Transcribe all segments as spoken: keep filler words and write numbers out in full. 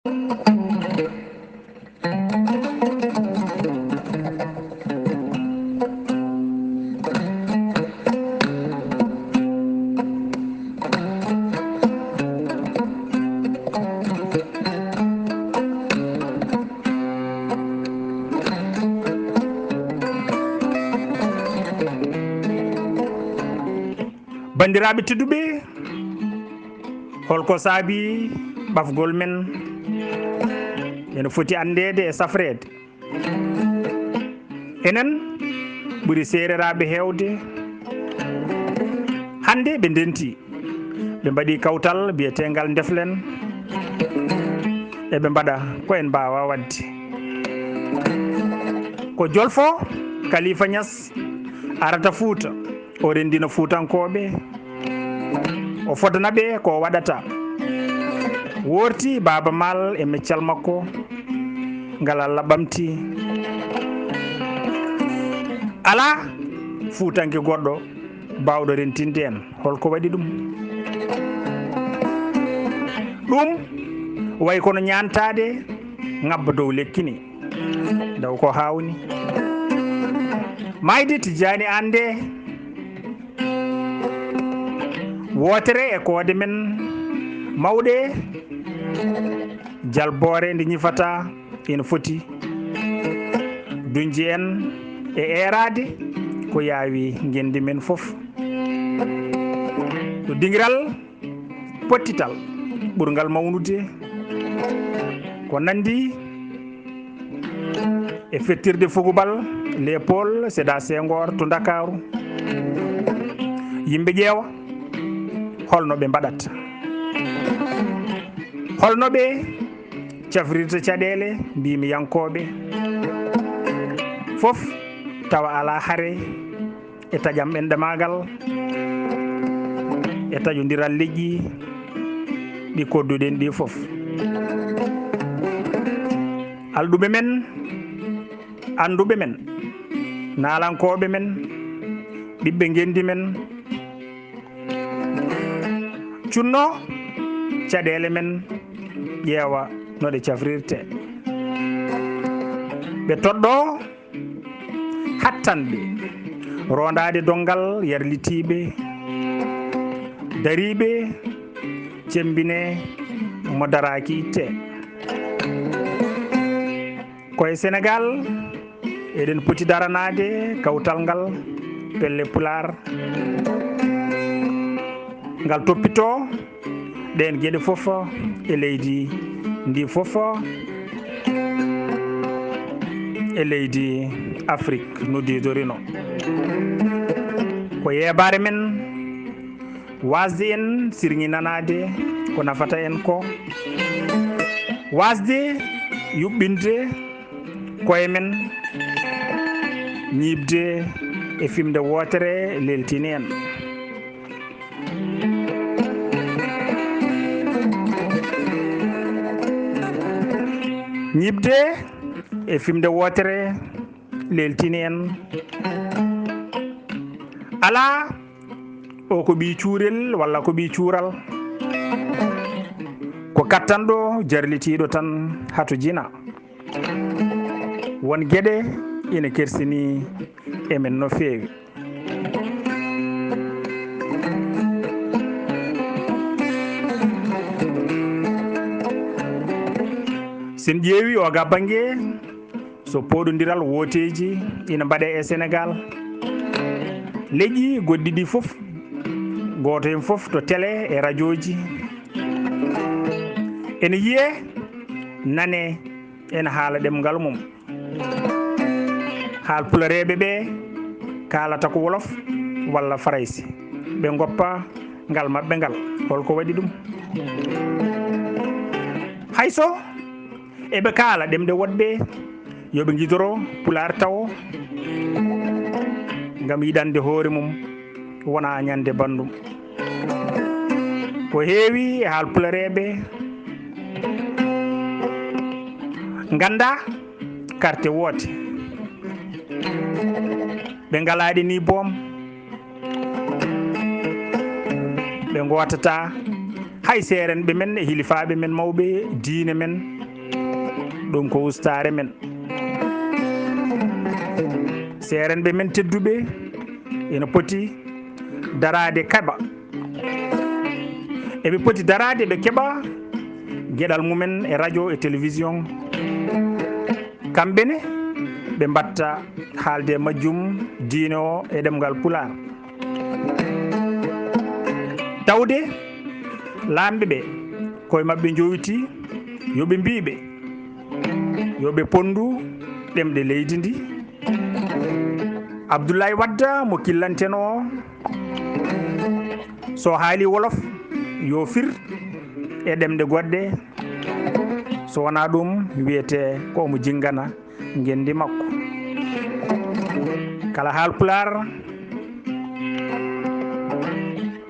Banndiraaɓe tedduɓe, holko saabi ɓafgol men ene foti anndeede e safreede? Enen ɓuri seereraaɓe heewde. Hannde ɓe ndenti, ɓe mbaɗi kawtal biyeteengal Ndeflen. Eɓe mbaɗa ko en mbaawa waɗde. Ko jolfo Kalifa Ñas arata Fuuta, o renndina Fuutankooɓe, o fodana ɓe ko waɗata. Woorti Baaba Maal e meccal makko ngal Allah ɓamti. Alaa Fuutanke goɗɗo baawɗo rentinde en. Holko waɗi ɗum? Ɗum way kono ñaantaade ŋabba dow lekki ni. Ndaw ko haawni. Maayde Tijjaani Aan nde. Wootere e koode men mawɗe, jalboore nde ñifata ina foti duñde en e eeraade ko yaawi ngenndi men fof. Ɗo dingiral pottital ɓurngal mawnude ko nanndi e fettirde fugubal Léopold Sédar Senghor to Ndakaaru. Yimɓe ƴeewa holno ɓe mbaɗata, holno ɓe cafrirta caɗeele mbimiyankooɓe fof, tawa alaa hare e taƴam enɗamaagal e taƴondiral leƴƴi ɗi kodduɗen ɗi fof. Alɗuɓe men, annduɓe men, naalankooɓe men, ɓiɓɓe ngenndi men, cunno caɗeele men, ƴeewa no ɗe cafrirte. Ɓe toɗɗo hattanɓe rondaade donngal yarlitiiɓe, dariiɓe, cemmbine mo daraaki itte. Ko e Senegaal eɗen poti daranaade kawtal ngal pelle Pulaar, ngal toppitoo ɗeen geɗe fof e leydi ndi fof, e leydi Afrik noddiiɗo rino. Ko yeebaare men waasde en sirŋinanaade ko nafata en ko, waasde yuɓɓinde koye men, ñiiɓde e fimde wootere leeltini en. Ñiiɓde e fimde wootere leeltini en. Alaa o ko ɓii cuurel walla ko ɓii cuural. Ko kattanɗo jarlitiiɗo tan hato jina. Won geɗe ina kersini e men no feewi. Sen ƴeewi o ga bannge, so pooɗondiral wooteeji ina mbaɗe e Senegaal, leƴƴi goɗɗi ɗi fof, gooto heen fof to tele e rajooji, ene yiye, nane, ene haala ɗemngal mum. Haalpulareeɓe ɓe kaalata ko wolof walla farayse, ɓe ngoppa ngal maɓɓe ngal. Holko waɗi ɗum? Hayso eɓe kaala ɗemɗe woɗɓe, yo ɓe ngidoro Pulaar tawo, ngam yiɗande hoore mum wona ñande banndum. Ko heewi e haalpulareeɓe ngannda karte woote. Ɓe ngalaaɗi ni boom, ɓe ngootata Ay seerenɓe men e hilifaaɓe men mawɓe diine men, ɗum ko ustaare men. Seerenɓe men tedduɓe ina poti daraade keɓa. Eɓe poti daraade ɓe keɓa geɗal mumen e radio e télévision. Kamɓe ne ɓe mbatta haalde e majjum diine o e ɗemngal Pulaar. Tawde laamɓe ɓe koye maɓɓe njowiti, yo ɓe mbiy ɓe, yo ɓe ponndu ɗemɗe leydi ndi. Abdoulaye Wade mo killanten o, so haali wolof, yo fir e ɗemɗe goɗɗe, so wonaa ɗum wiyete ko omo jinngana ngenndi makko. Kala haalpulaar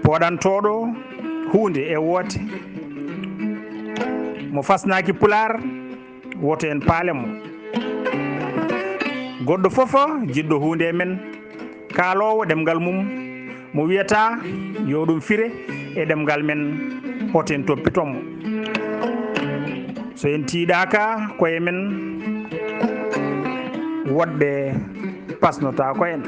pooɗantooɗo huunde e woote, mo fasnaaki pulaar, woto en paale mo. Goɗɗo fof jiɗɗo huunde e men, kaaloowo ɗemngal mum, mo wiyata yo ɗum fire e ɗemngal men, hoto en toppito mo. So en tiiɗaaka koye men, woɗɓe pasnotaako en.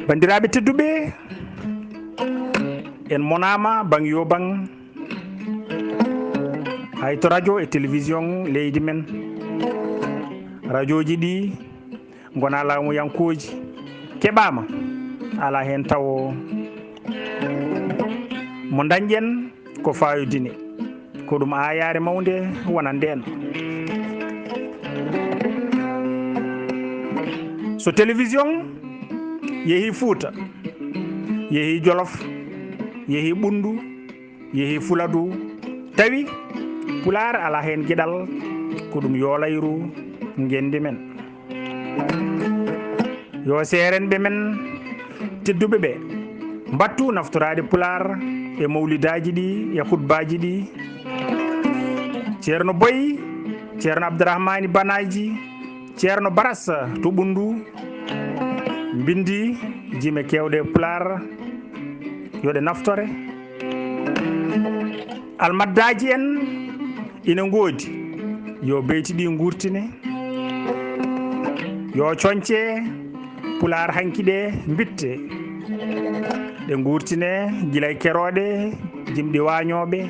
Banndiraaɓe tedduɓe, en monaama baŋ yo baŋ, hay to radio e télévision leydi men. Radiooji ɗi ngonaa laamuyankooji, keɓaama, alaa heen tawo mo ndañɗen ko faayoodini. Ko ɗum aayaare mawnde wonande en. So télévision yehii Fuuta, yehii Jolof, yehii Ɓunndu, yehii Fuladu, tawi Pulaar alaa heen geɗal, ko ɗum yoolayru ngenndi men. Yo seerenɓe men tedduɓe ɓe mbattu naftoraade Pulaar e mawlidaaji ɗi e khutbaaji ɗi. Ceerno Boy, Ceerno Abdourahmani Banaji, Ceerno Baras to Ɓunndu, mbinndi jime keewɗe Pulaar, yo ɗe naftore. Almaddaaji en ina ngoodi, yo beyti ɗi nguurtine, yo coñce Pulaar hanki ɗe mbitte, ɗe nguurtine gila e kerooɗe, jimɗi waañooɓe,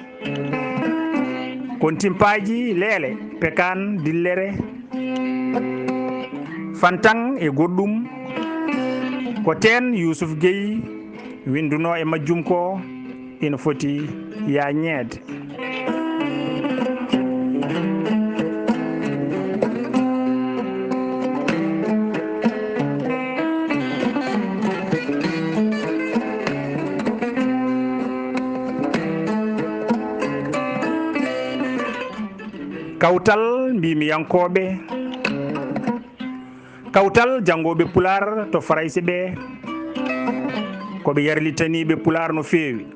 kontimpaaji, leele, pekaan, dillere, fantaŋ e goɗɗum. Ko teen Yuusuf Gey winndunoo e majjum ko ina foti yaaññeede. Kawtal mbiimi yankooɓe, kawtal janngooɓe Pulaar to Farayse ɓe, ko ɓe yarlitaniiɓe Pulaar no feewi.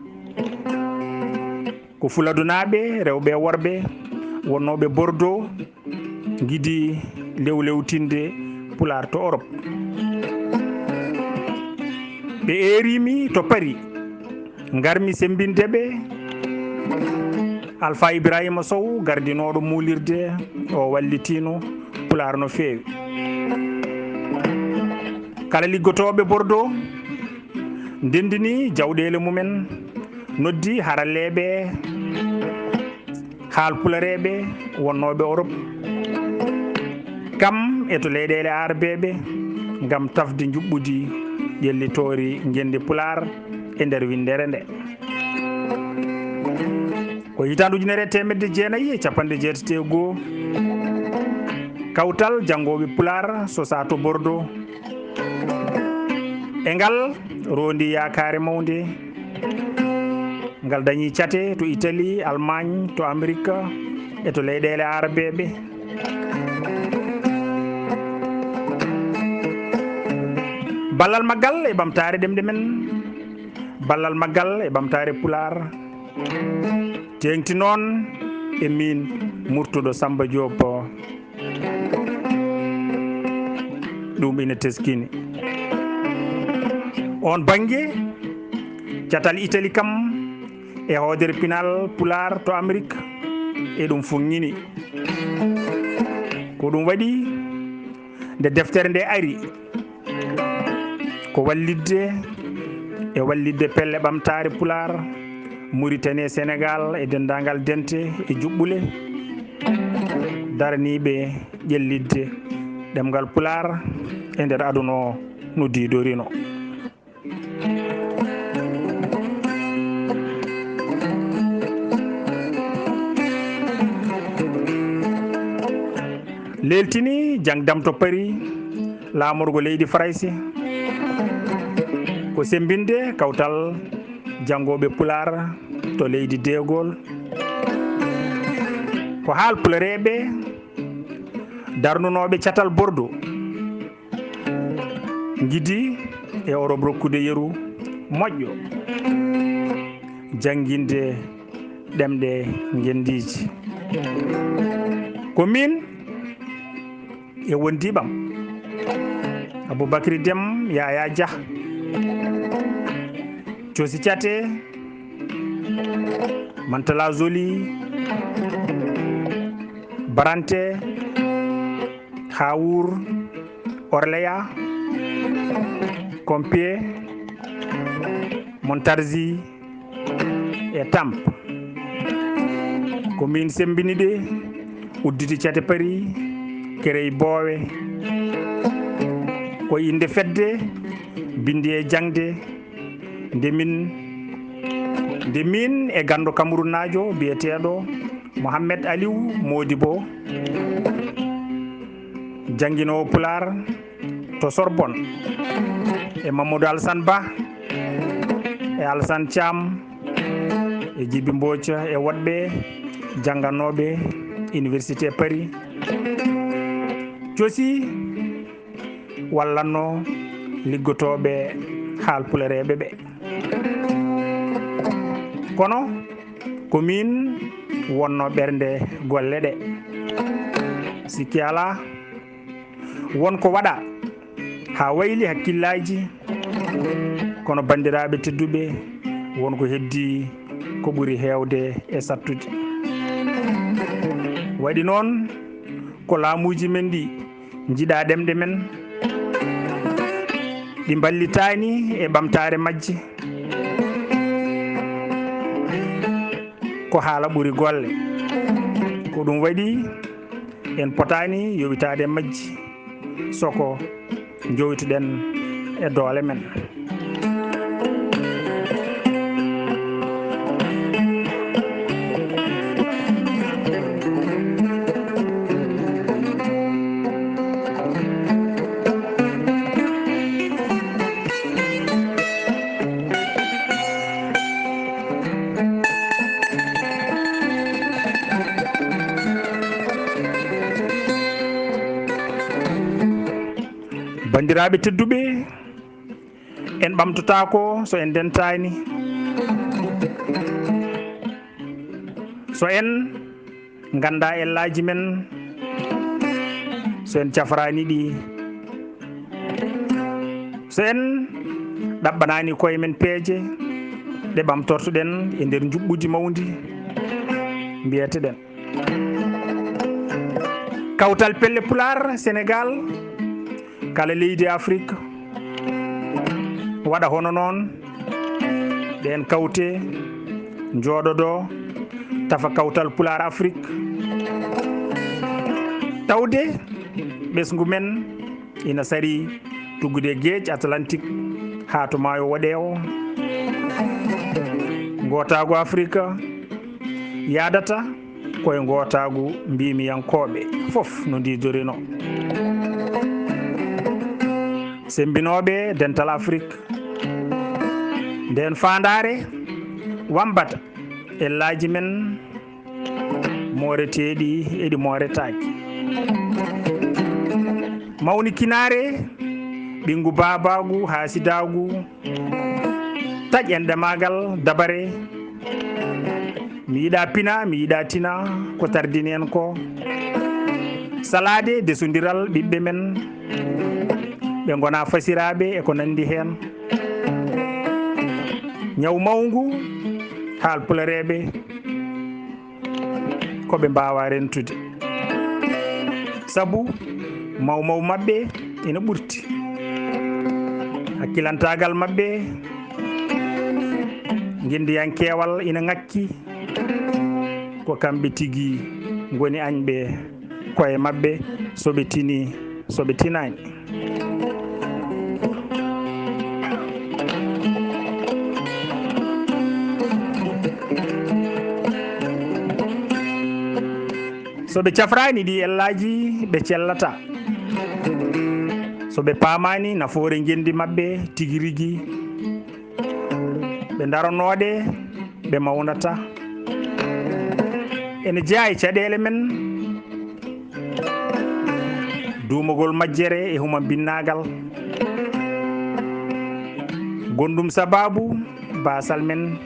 Ko Fuladunaaɓe, rewɓe e worɓe, wonnooɓe Bordeaux, ngidi lewlewtinde Pulaar to Europe. Ɓe eerii mi to Paris, ngar mi semmbinde ɓe. Alpha Ibrahima Sow, gardinooɗo muulirde, o wallitiino Pulaar no feewi. Kala liggotooɓe Bordeaux ndenndini jawɗeele mumen, noddi haralleeɓe haalpulareeɓe wonnooɓe Europe, kam e to leyɗeele aarabeeɓe, ngam tafde njuɓɓudi ƴellitoori ngenndi Pulaar e nder winndere nde. Ko hitaande ujunere e teemedde jeenayi e cappanɗe jeetati e goo, kawtal janngooɓe Pulaar sosaa to Bordeaux. E ngal roondi yaakaare mawnde, ngal dañi cate to Italie, Allemagne, to Amerika e to leyɗeele aarabeeɓe. Ballal maggal e ɓamtaare ɗemɗe men, ballal maggal e ɓamtaare Pulaar, teeŋti noon e miin Murtuɗo Samba Diop. Ɗum ina teskini. Oon bannge, catal Itali kam e hoodere pinal Pulaar to Amerik, e ɗum fuŋŋini. Ko ɗum waɗi, nde deftere nde ari, ko wallitde e wallitde pelle ɓamtaare Pulaar, Muritani e Senegaal e denndaangal dente e juɓɓule daraniiɓe ƴellitde ɗemngal Pulaar e nder aduna o no diidorinoo. Leeltini jangdam to Paris, laamorgo leydi Farayse, ko semmbinde kawtal janngooɓe Pulaar to leydi De Gaulle. Ko haalpulareeɓe darnunooɓe catal Bordeaux, ngidi e Orop rokkude yeru moƴƴo jannginde ɗemɗe ngenndiiji. Ko miin e wondiiɓam, Aboubacry Deme, Yaya Dia, Cosi Cate, Mantala Zoli, Barante, Hawur, Orleya, Kompiye, Montarzi e Tamp. Ko miin semmbini ɗe, udditi cate Paris, kerey boowe. Ko innde fedde, binndi e jaŋde, nde min, nde min e ganndo Kamurunnaajo biyeteeɗo Mohammed Aliou Modibo jannginoowo Pulaar to Sorbonne, e Mamadou Alassane Ba, e Alassane Thiam, e Djiby Mbodj, e woɗɓe jannganooɓe Université Paris. Cosi wallatnoo liggotooɓe haalpulareeɓe ɓe. Kono ko miin wonnoo ɓernde golle ɗe. Sikki alaa, won ko waɗaa haa wayli hakkillaaji, kono banndiraaɓe tedduɓe, won ko heddii ko ɓuri heewde e sattude. Waɗi noon, ko laamuuji men ɗi njiɗaa ɗemɗe men, ɗi mballitaani e ɓamtaare majje, ko haala ɓuri golle. Ko ɗum waɗi en potaani yowitaade e majji, soko njowtuɗen e doole men. Banndiraaɓe tedduɓe, en ɓamtotaako so en ndentaani. So en nganndaa ellaaji men, so en cafraani ɗi, so en ɗaɓɓanaani koye men peeje ɗe ɓamtortoɗen e nder njuɓɓudi mawndi, mbiyeteɗen Kawtal Pelle Pulaar Senegaal, kala leydi Afrik waɗa hono noon, ɗeen kawte njooɗodoo, tafa Kawtal Pulaar Afrik, tawde ɓesngu men ina sarii tuggude e geec Atlantik haa to maayo woɗeewo. Ngootaagu Afrik yaadata ko e ngootaagu mbiimiyankooɓe fof no ndiidorinoo. Semmbinooɓe Dental Afrik, ndeen faandaare wammbata ellaaji men mooreteeɗi e ɗi mooretaaki. Mawnikinaare Ɓinngu baabaagu, haasidaagu, taƴ enɗe maagal, dabare. Mi yiɗaa pina, mi yiɗaa tina, ko tardini en ko. Salaade, desondiral ɓiɓɓe men, ɓe ngonaa fasiraaɓe e ko nanndi heen. Ñaw mawngu, haalpulareeɓe, ko ɓe mbaawaa rentude. Sabu maw maw maɓɓe ina ɓurti. Hakkilantaagal maɓɓe, ngenndiyankeewal ina ŋakki. Ko kamɓe tigi ngoni añɓe koye maɓɓe, so ɓe tinii, so ɓe tinaani. So ɓe cafraani ɗi ellaaji, ɓe cellata. So ɓe paamaani nafoore ngenndi maɓɓe tigi rigi, ɓe ndaranooɗe, ɓe mawnata. Ene jeyaa e caɗeele men, duumagol majjere e humambinnaagal. Gonɗum sabaabu baasal men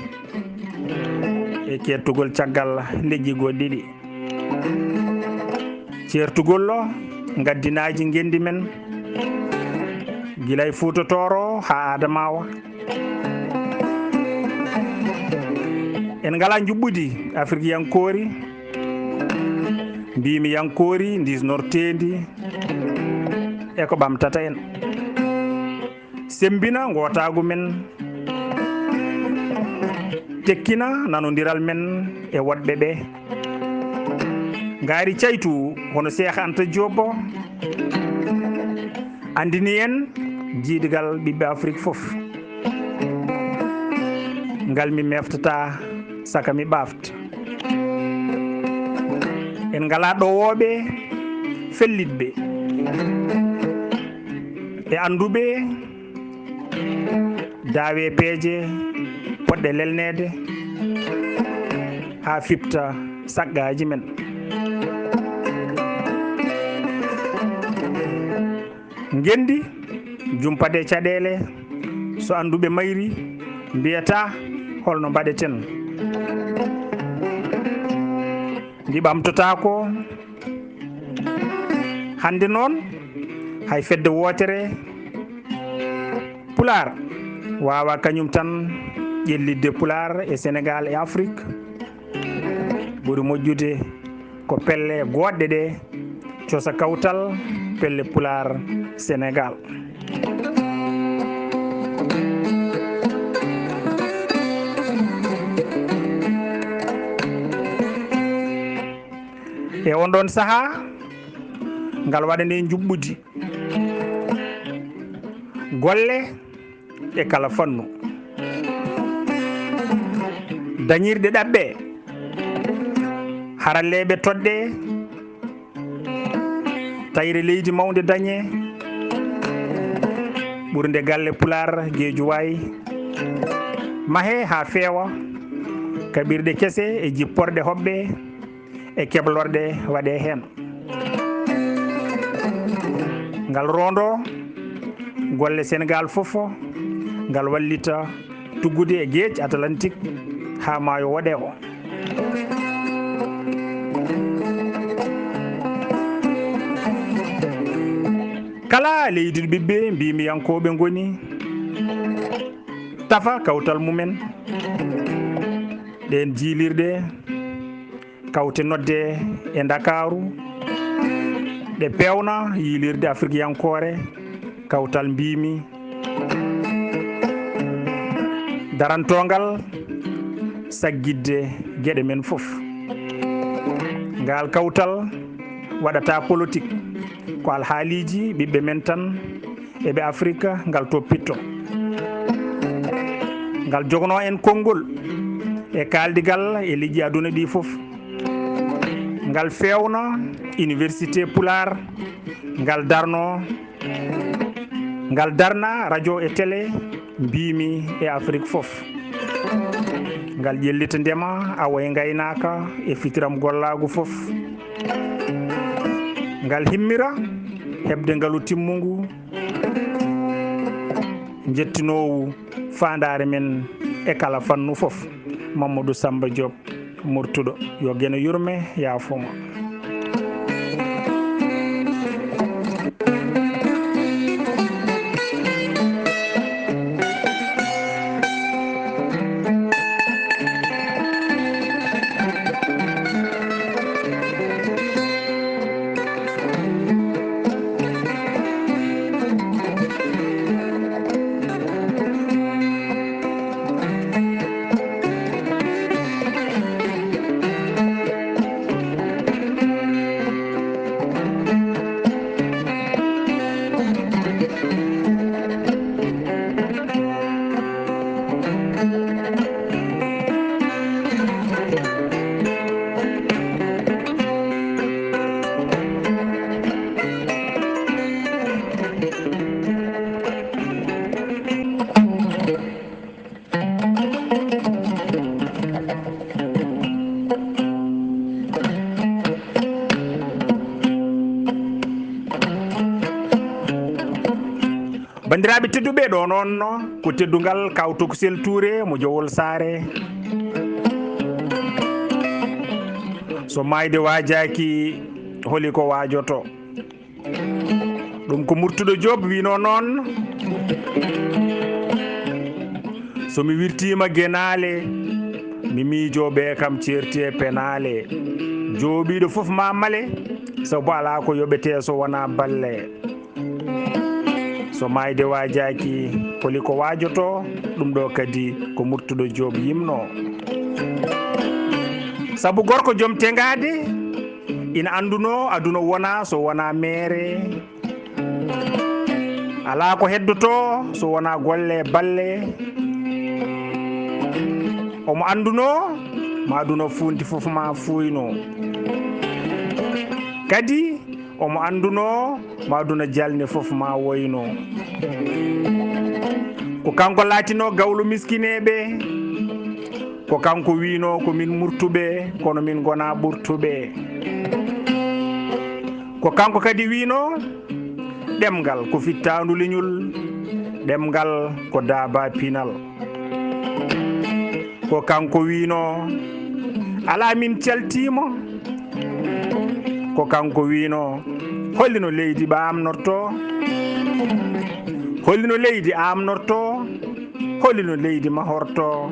e kettugol caggal leƴƴi goɗɗi ɗi. Ceertugol ngaddinaaji ngenndi men, gila e Fuuta Tooro haa Adamawa. En ngalaa njuɓɓudi Afrikiyankoori, mbiimi yankoori, ndisnorteendi e ko ɓamtata en. Semmbina ngootaagu men, tekkina nanondiral men e woɗɓe ɓe. Ngaari caytu hono Seex Anta Joob o, anndini en jiidigal ɓiɓɓe Afrik fof. Ngal mi meeftataa, saka mi ɓaafta. En ngalaa ɗowooɓe, fellitɓe, e annduɓe daawe peeje potɗe lelneede haa fiɓta saqqaaji men. Ngenndi jumpata e caɗeele, so annduɓe mayri, mbiyata holno mbaɗeten. Ndi ɓamtotaako. Hannde noon, hay fedde wootere Pulaar waawaa kañum tan ƴellitde Pulaar e Senegaal e Afrik. Ɓuri moƴƴude ko pelle goɗɗe ɗe cosa kawtal pelle Pulaar Senegaal. E on ɗon sahaa, ngal waɗane njuɓɓudi golle e kala fannu. Dañirɗe ɗaɓɓe, haralleeɓe toɗɗe, tayre leydi mawnde dañe, ɓurnde galle Pulaar Geejuwaay, mahee haa feewa, kaɓirɗe kese e jipporɗe hoɓɓe, e keblorɗe waɗee heen. Ngal roondoo golle Senegaal fof, ngal wallita tuggude e geec Atlantik haa maayo woɗee o. Kala leydi ɗo ɓiɓɓe mbiimiyankooɓe ngoni, tafa kawtal mumen, ɗeen jiilirɗe kawte nodde e Ndakaaru, ɗe peewna yiilirde Afrikiyankoore, kawtal mbiimi darantoongal saggitde geɗe men fof. Ngaal kawtal waɗataa politik, ko alhaaliiji ɓiɓɓe men tan e ɓe Afrik ngal toppitto. Ngal jogonoo en konngol e kaaldigal e leƴƴi aduna ɗi fof. Ngal feewna Université Pulaar, ngal darnoo, ngal darna radio e télé mbiimi e Afrik fof. Ngal ƴellita ndema, awo e ngaynaaka e fitiram gollaagu fof. Ngal himmira heɓde ngalu timmungu. Njettinoowu faandaare men e kala fannu fof, Mamadou Samba Diop Murtuɗo, yo Geno yurme, yaafo mo. Banndiraaɓe tedduɓe, ɗo noon ko teddungal Kaw Tokosel Touré mo Jowol Saare. So maayde waajaaki, holi ko waajoto? Ɗum ko Murtuɗo Joob wiino noon. So mi wirtiima genaale, mi miijooɓe kam ceerti e penaale. Jooɓiiɗo fof ma male, sabu alaa ko yoɓetee so wonaa balle. So maayde waajaaki, holi ko waajoto? Ɗum ɗo kadi ko Murtuɗo Joob yimno. Sabu gorko joom teŋaade, ina annduno aduna wona so wona meere. Alaa ko heddoto so wona golle balle. Omo annduno ma aduna funti fof ma fuuyno. Kadi omo annduno ma aduna jalni fof ma woyno. Ko kanko laatino gawlo miskineeɓe. Ko kanko wiino ko min murtuɓe, kono min ngona ɓurtuɓe. Ko kanko kadi wiino ɗemngal ko fittaandu leñol, ɗemngal ko daaba pinal. Ko kanko wiino, alaa, min caltiima. Ko kanko wiino, holino leydi ɓamnorto? Holino leydi amnorto? Holino leydi mahorto?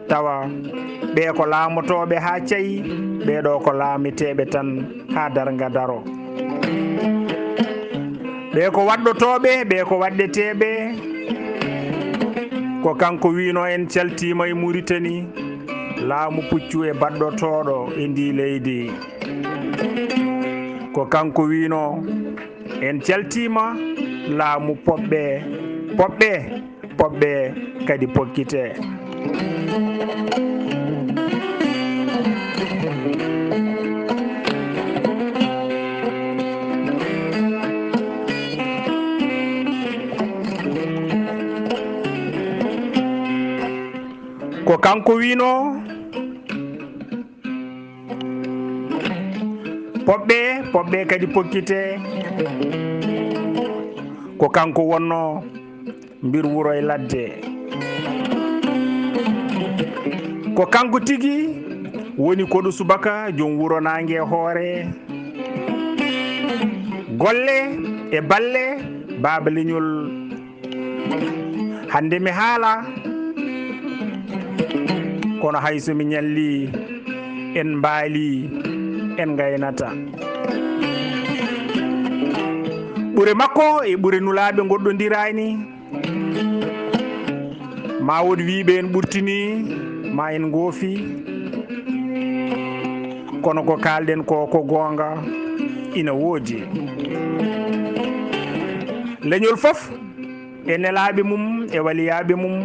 Tawa ɓee ko laamotooɓe haa cayi, ɓee ɗo ko laameteeɓe tan haa darnga daro. Ɓee ko waɗɗotooɓe, ɓee ko waɗɗeteeɓe. Ko kanko wiino en caltiima e Muritani, laamu puccu e baɗɗotooɗo e ndi leydi. Ko kanko wiino en caltiima laamu poɓɓe, poɓɓe, poɓɓe kadi pokkite. Ko kanko wiino, poɓɓe, poɓɓe kadi pokkite. Ko kanko wonno mbir wuro e ladde. Ko kanko tigi woni koɗo subaka, joom wuro naange e hoore. Golle e balle, baaba leñol. Hannde mi haala, kono hay so mi ñalli, en mbaali, en ngaynata. Ɓure makko e ɓure nulaaɓe ngoɗɗondiraani. Ma won wiiɓe en ɓurtini, ma en ngoofi. Kono ko kaalɗen ko, ko goonga, ina woodi. Leñol fof e nelaaɓe mum, e waliyaaɓe mum.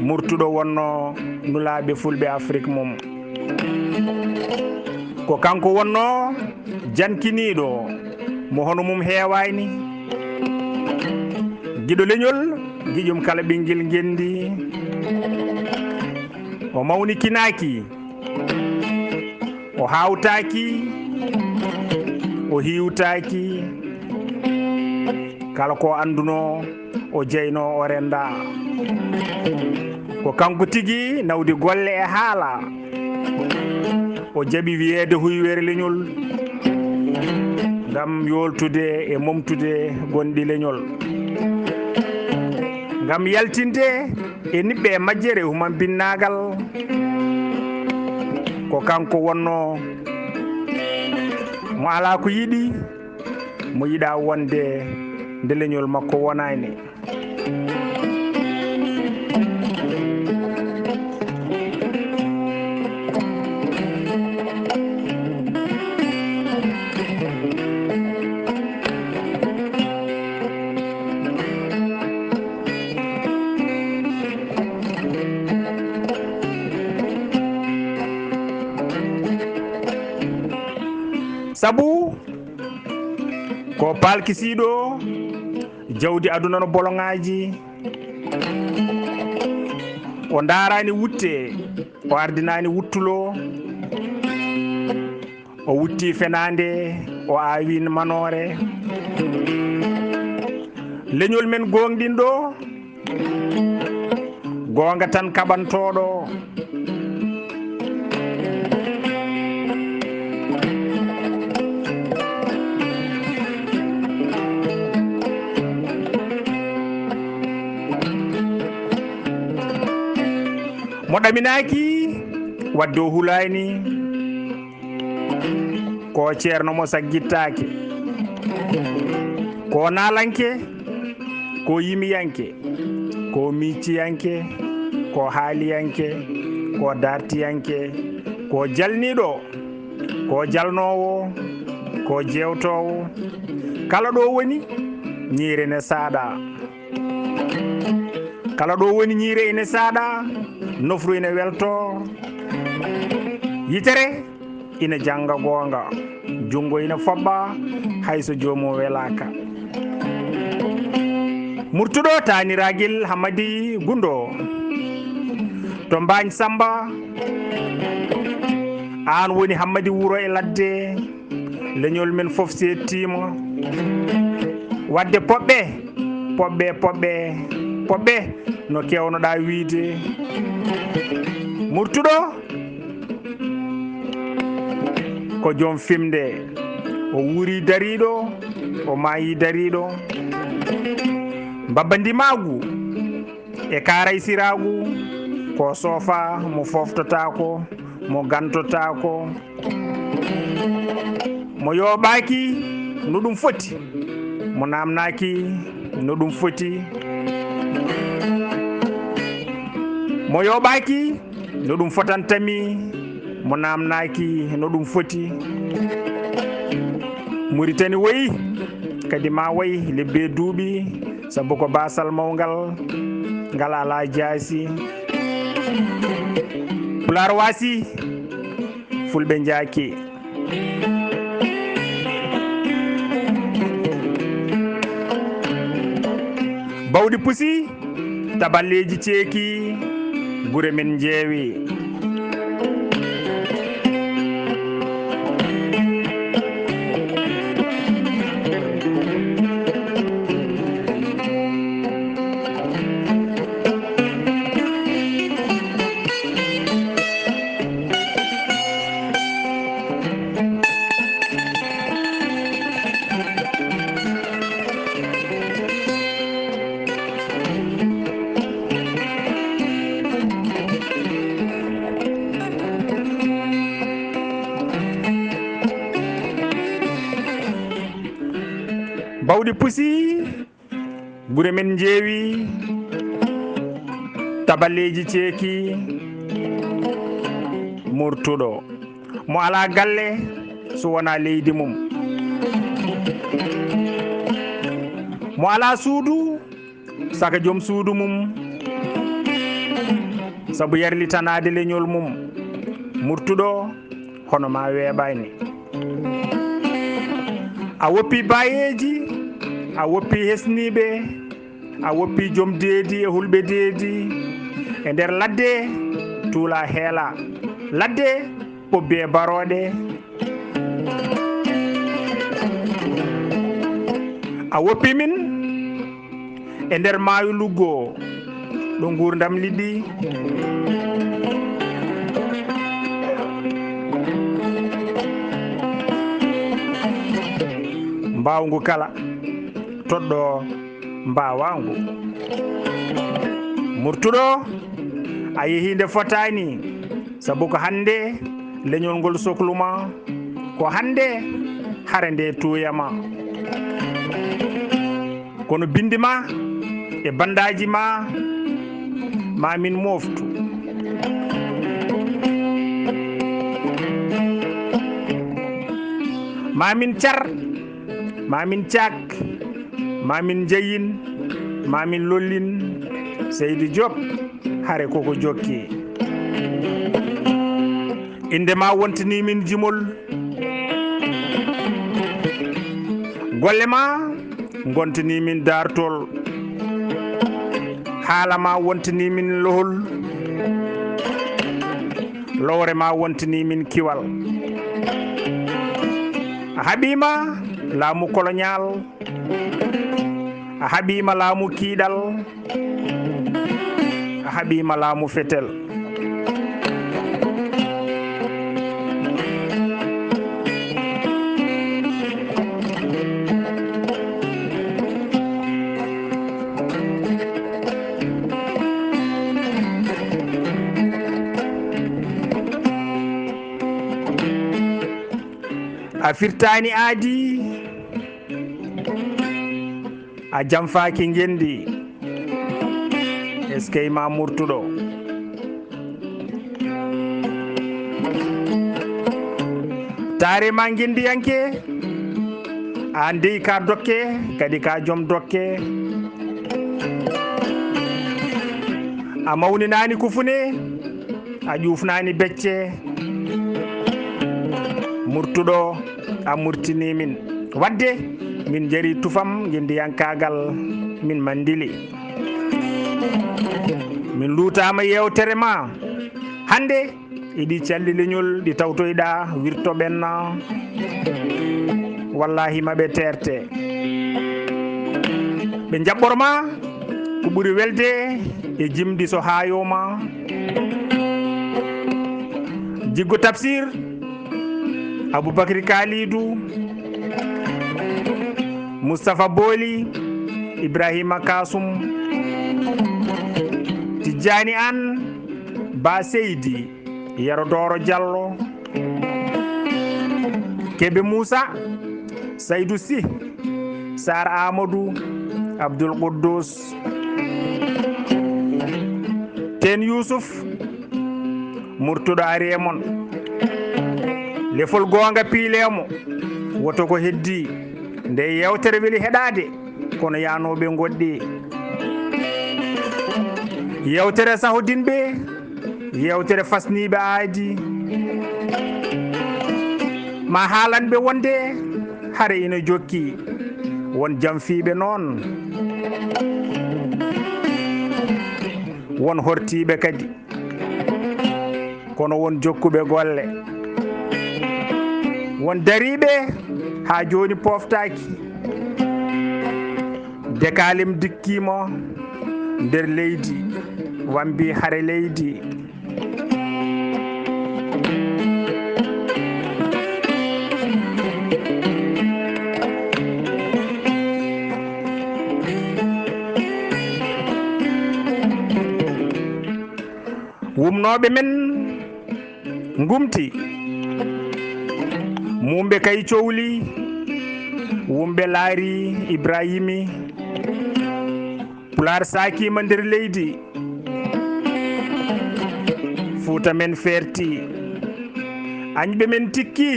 Murtuɗo wonno nulaaɓe fulɓe Afrik mum. Ko kanko wonno jankiniiɗo mo hono mum heewaani. Giɗo leñol, giƴum kala ɓinngel ngenndi. O mawnikinaaki, o haawtaaki, o hiiwtaaki. Kala ko anduno, o jeyno, o renda. Ko kanko tigi nawdi golle e haala. O jaɓi wiyeede huywere leñol ngam yooltude e momtude gonɗi leñol. Ngam yaltinde e niɓɓe e majjere human binnaagal. Ko kanko wonno mo alaa ko yiɗi, mo yiɗaa wonde nde leñol makko wonaani. Sabu ko palkisiiɗo jawdi aduna no boloŋaaji, o ndaaraani wutte, o ardinaani wuttulo, o wutti fenaande, o aawi manoore. Leñol men gooŋɗinɗo, goonga tan kaɓantooɗo. Mo ɗaminaaki, wadde o hulaani. Ko ceerno mo saggittaake. Ko naalanke, ko yimiyanke, ko miiciyanke, ko haaliyanke, ko dartiyanke, ko jalniiɗo, ko jalnoowo, ko jeewtoowo. Kala ɗo woni, ñiire ne saaɗa. Kala ɗo woni, ñiire ine saaɗa, nofru ine welto. Yitere ina jannga goonga, junngo ina foɓɓa, hay so joomum welaaka. Murtuɗo taaniragel Hammadi Gundo to Mbaañ Samba, aan woni Hammadi wuro e ladde, leñol men fof seettiima. Wadde poɓɓe, poɓɓe, poɓɓe, poɓɓe, no keewnoɗaa wiyde. Murtuɗo ko joom fimde, o wuuri dariiɗo, o maayi dariiɗo. Mbabba ndimaagu e kaaray siraagu, ko soofaa mo fooftotaako, mo gantotaako, mo yooɓaaki no ɗum foti, mo naamnaaki no ɗum foti, mo yooɓaaki no ɗum fotanta mi, mo naamnaaki no ɗum foti. Muritani woyi, kadi ma woyi lebbi e duuɓi, sabu ko baasal mawngal, ngal alaa jaasi. Pulaar waasi, Fulɓe njaaki. Bawɗi pusi, taballeeji ceeki, gure men njeewi. Bawɗi pusi, gure men njeewi, taballeeji ceeki, murtuɗo. Mo alaa galle so wonaa leydi mum. Mo alaa suudu saka joom suudu mum. Sabu yarlitanaade leñol mum. Murtuɗo hono ma weeɓaani. A woppi baayeeji, a woppi hesniiɓe, a woppi joom deedi e hulɓe deedi. E nder ladde, tuula heela. Ladde, ɓobbi e barooɗe. A woppi min, E nder maayo luggo, ɗo nguurndam liɗɗi. Mbaawngu kala, toɗɗo mbaawaangu. Murtuɗo, a yehi nde fotaani, sabu ko hannde leñol ngol soklu ma, ko hannde hare nde tuuya ma. Kono binndi ma e banndaaji ma, ma min mooftu. Ma min car, ma min caak, ma min njeyin, ma min lollin. Seydi Diop, hare koko jokki. Innde ma wontini min jimol. Golle ma ngontini min daartol. Haala ma wontini min lohol. Lowre ma wontini min kiwal. A haɓiima laamu koloñaal. A haɓiima laamu kiiɗal. A haɓiima laamu fetel. A firtaani aadi. A janfaaki ngenndi. Eskey ma Murtuɗo. Taare ma ngenndiyanke. Aan dey ka dokke, kadi ka jom dokke. A mawninaani kufune. A ƴuufnaani becce. Murtuɗo, a murtini min. Wadde min njari tufam ngenndiyankaagal, min manndili. Min luutaama yeewtere ma. Hannde, e ɗi calli leñol ɗi tawtoyɗa wirto ɓenna. Wallahi ma ɓe teerte. Ɓe njaɓɓor ma ko ɓuri welde e jimɗi so haayoma. Jiggo Tafsir, Aboubacry Kalidou, Moustapha Booli, Ibrahima Kasum, Tijjani An, Ba Seydi, Yero Dooro Jallo, Kebe Muusa, Saydu Sih, Saar Aamadu, Abdul Quddus, Teen Yuusuf, Murtuɗo ari e mon. Lefol goonga piileemo, woto ko heddii. Nde yeewtere weli heɗaade, kono yaanooɓe ngoɗɗi. Yeewtere sahodinɓe, yeewtere fasniiɓe aadi. Ma haalanɓe wonde hare ina jokki. Won jamfiiɓe noon. Won hortiiɓe kadi. Kono won jokkuɓe golle. Won dariiɓe haa jooni pooftaaki. Dekaalim dikkiima nder leydi, wambi hare leydi. Wumnooɓe men ngumti, muumɓe kay cowli, wumɓe laari Ibrahimi. Pulaar saakiima nder leydi, Fuuta men feerti, añɓe men tikki.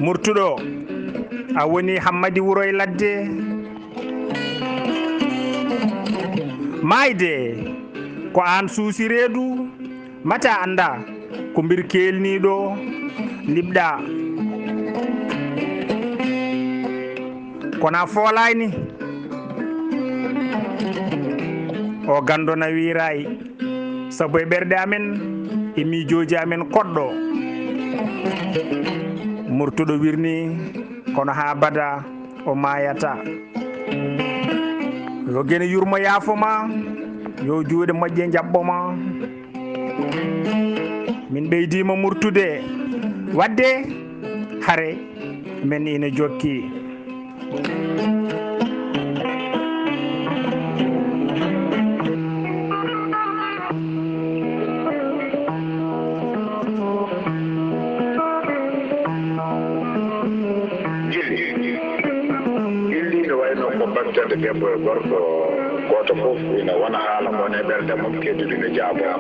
Murtuɗo, a woni Hammadi Wuro e Ladde. Maayde, ko aan suusi reedu, mata annda ko mbir keelniiɗo liɓɗa. Kono a foolaani, o ganndo na wiiraay. Sabu e ɓerɗe amen e miijooji amen koɗɗo. Murtuɗo wirni kono haa bada o maayata. Yo gene yurmo yaafo ma, yo juuɗe moƴƴe njaɓɓo ma. Min ɓeydiima murtude, waɗde hare men ina jokki. Gilli, gilli no wayno ko battande debbo e gorko, gooto fof ina wona haala mum e ɓernde mum, keddiiɗo ina jaaboo.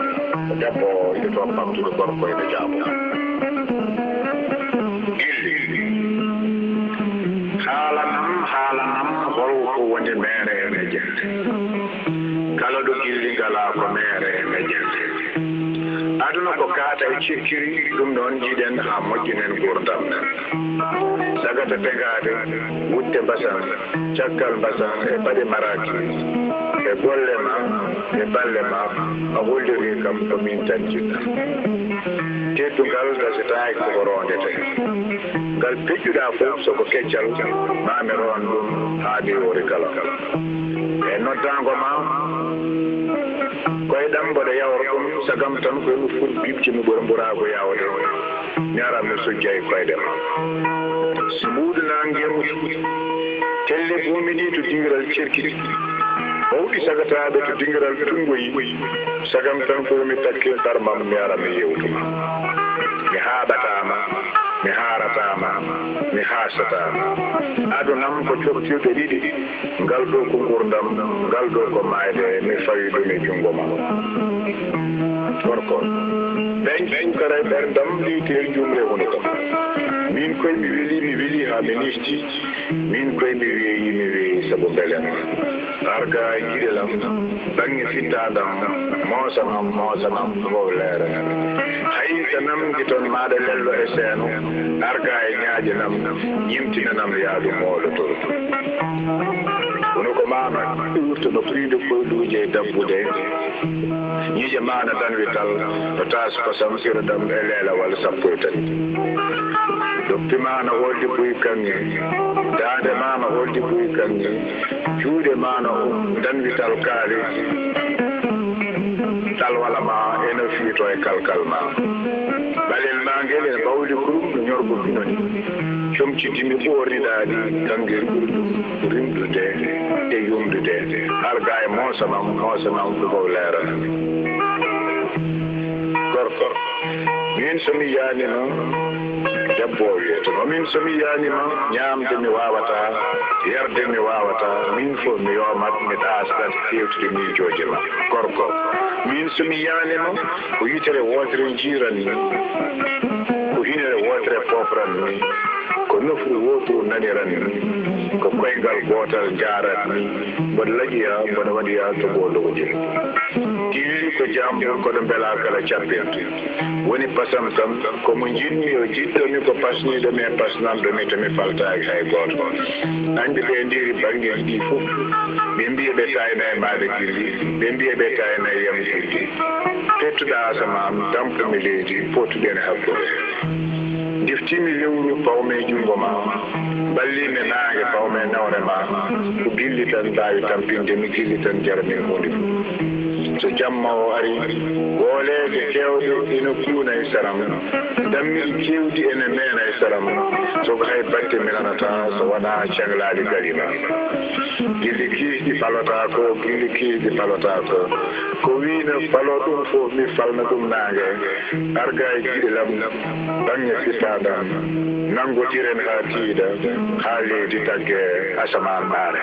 Debbo ina toon ɓamtude gorko ina jaaboo. Gilli, haalanam, haalanam, hol ko woni meere e mejjere? Kala ɗo gilli ngalaa ko meere e mejjere. Aduna ko kaata e cikkiri, ɗum noon njiɗen haa moƴƴinen nguurndam men. Sagata tegaade, wutte mbasan, caggal mbasan e paɗe marakis, e golle ma, e balle ma, a hollirii kam ko miin tan njiɗɗaa. Teddungal gasataaki ko ko roondetee. Ngal peƴƴuɗaa fof so ko keccal, ma mi roon ɗum haa diwoori kala. E noddaango ma, koyɗam mboɗo yawra ɗum, sagam tan ko ɗum foti bibje mi ɓura mburaago yaawde. Mi ara mi sujja e koyɗe ma. So mbuuɗu naange yawti, telle buumiɗi to dingiral cerkiɗi, mawɗi sagataaɓe to dingiral tunngoyi, sagam tan ko mi takke karmam mi ara mi yewtuma. Mi haaɓataama, mi haarataama, mi haasataama. Adunam ko coftirɗe ɗiɗi. Ngal ɗo ko nguurndam, ngal ɗo ko maayde, mi fawi ɗum e junngo ma. Gorko, ɓeeñ suukara e ɓerndam, liitel jumre woni kam. Miin koy mi weli, mi weli haa mi niisti. Miin koy mi weeyi, mi weeyi sabu mbele ma. Arga e giɗel am, baŋŋe fittaandam, moosanam, moosanam, fof leere. Hay so namgiton maaɗa lello e seeno, arga e ñaaƴe nam, ñimtinanam yaadu moolo to. Kono ko maano iwrto no puyndo koyɗuuje e dabbude. Ñiiƴe maano danwital no taas kosam sirodam e leelawal sappo e tati. Doppi maano holdi buy kaŋŋe. Daande maano holdi buy kaŋŋe. Juuɗe maano danwital kaali. Talwala ma eno fiito e kalkal ma. Ɓalel ma ngel ene ɓawli kurum no ñorgo pino ni. Comci dimi ɓoorniɗaaɗi kaŋŋe ɓurɗum rimɗude e yumɗude. Arga e moosanam, moosanam ɗuɓaw leeranami. Gorko, min so mi yaanima, debbo o wiyata ma, min so mi yaanima, ñaamde mi waawata, yarde mi waawata, min fof mi yoomat, mi ɗaasɗat, feewtude miijooje ma. Gorko, min so mi yaanima, ko yitere wootere njiiranmi, ko hinere wootere poofranmi, ko nofru wooturu naniranmi, ko koyngal gootal njaaratmi, mboɗo laƴoya, mboɗo waɗoya to goondogo jeygu. Gilli ko jaambur, kono mbelaa kala cappirde. Woni pasam kam, ko mo njiɗmi, o jiɗɗo mi, ko pasniiɗo mi, e pasnanɗo mi, to mi faltaaki hay gooto. Añɓe ɓe ndiri banngeeji ɗi fof, ɓe mbiya ɓe taayna e maaɗa gilli, ɓe mbiya ɓe taayna e yam gilli. Pettuɗaa asamaan, tampu mi leydi, pottuɗen hakkunde. Ndiftiimi lewru, pawmi e junngo ma. Ɓalliimi naange, pawmi e nawre ma. Ko gilli tan mbaawi tampinde mi, gilli tan jarani mi huunde fof. So jamma o ari, gooleeje keewɗe ina kuuna e saram. Dammiɗi keewɗi ene meena e saram. So ko hay batte mi nanataa, so wonaa caŋlaali galima. Gilli kiisɗi palotaako, gilli kiisɗi palotaako. Ko wiino palo ɗum fof, mi falna ɗum naange. Arga e giɗel am, baŋŋe fittaandam. Nanngotiren haa tiiɗa, haa leydi tagge, asamaan maare.